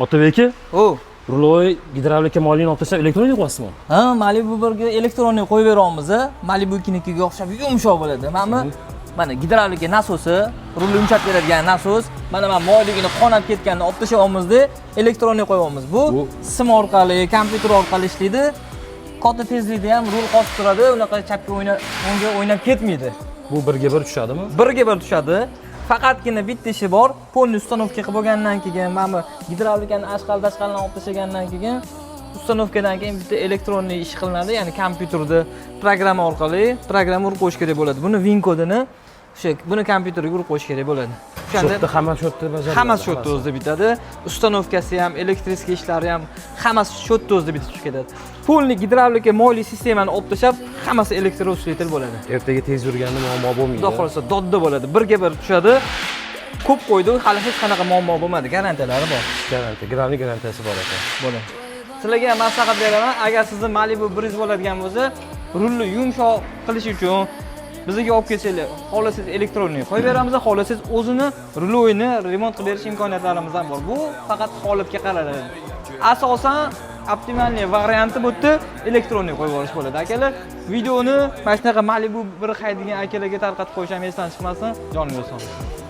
Otabek aka, O. Rulovoy gidravlika moyligini olib tashlab, электроник qo'yasizmi? Ha, Malibu 1ga электронный qo'yib beramiz. Malibu 2nikiga o'xshab yumshoq bo'ladi. Mana bu, mana gidravlika nasosi, rulni yumshatib beradigan nasos. Mana moyligini qonab ketganini olib tashlayapmizda, электронный qo'yyapmiz. Bu sim orqali, kompyuter orqali ishlaydi. Katta tezlikda ham rul qotib turadi, unaqa chapga o'ynab, o'ngga o'ynab ketmaydi. Bu 1ga 1 tushadimi? 1ga 1 tushadi. Faqatgina bitta ishi bor. Полный установка qilib bo'lgandan keyin, mana bu gidravlikani ashqal tashqalini olib tashlagandan keyin, установка dan keyin bitta электронный ish qilinadi, ya'ni kompyuterda programma orqali programma urib qo'yish kerak bo'ladi. Buni VIN kodini o'sha buni kompyuterga urib qo'yish kerak bo'ladi. Shu O'shanda yerda, hamma shu yerda bajariladi. Hammasi shu yerda o'zida bitadi. Установка si ham, электрический ishlari ham, hammasi shu yerda o'zida bitib chiqib ketadi. Полный gidravlika moyli sistemani olib tashlab, hammasi электроусилитель bo'ladi. Ertaga tez yurganda muammo bo'lmaydi. Xudo xohlasa, dodda bo'ladi. 1ga 1 tushadi. Ko'p qo'ydi, hali hech qanaqa muammo bo'lmadi. Garantiyalari bor. Garantiya, gramlik garantiyasi bor ekan. Bo'ladi. Sizlarga ham maslahat beraman, agar sizni Malibu 100 bo'ladigan bo'lsa, rulni yumshoq qilish uchun bizga olib kelsanglar, xohlasangiz, электронный qo'yib beramiz, xohlasangiz, o'zini рулевой ni remont qilib berish imkoniyatlarimiz ham bor. Bu faqat holatga qaraladi. Asosan оптимальный varianti bu yerda электронный qo'yib yuborish bo'ladi. Akalar, videoni mana shunaqa Malibu 1 haydagan akalarga tarqatib qo'yish ham esdan chiqmasin. Joningiz sog'.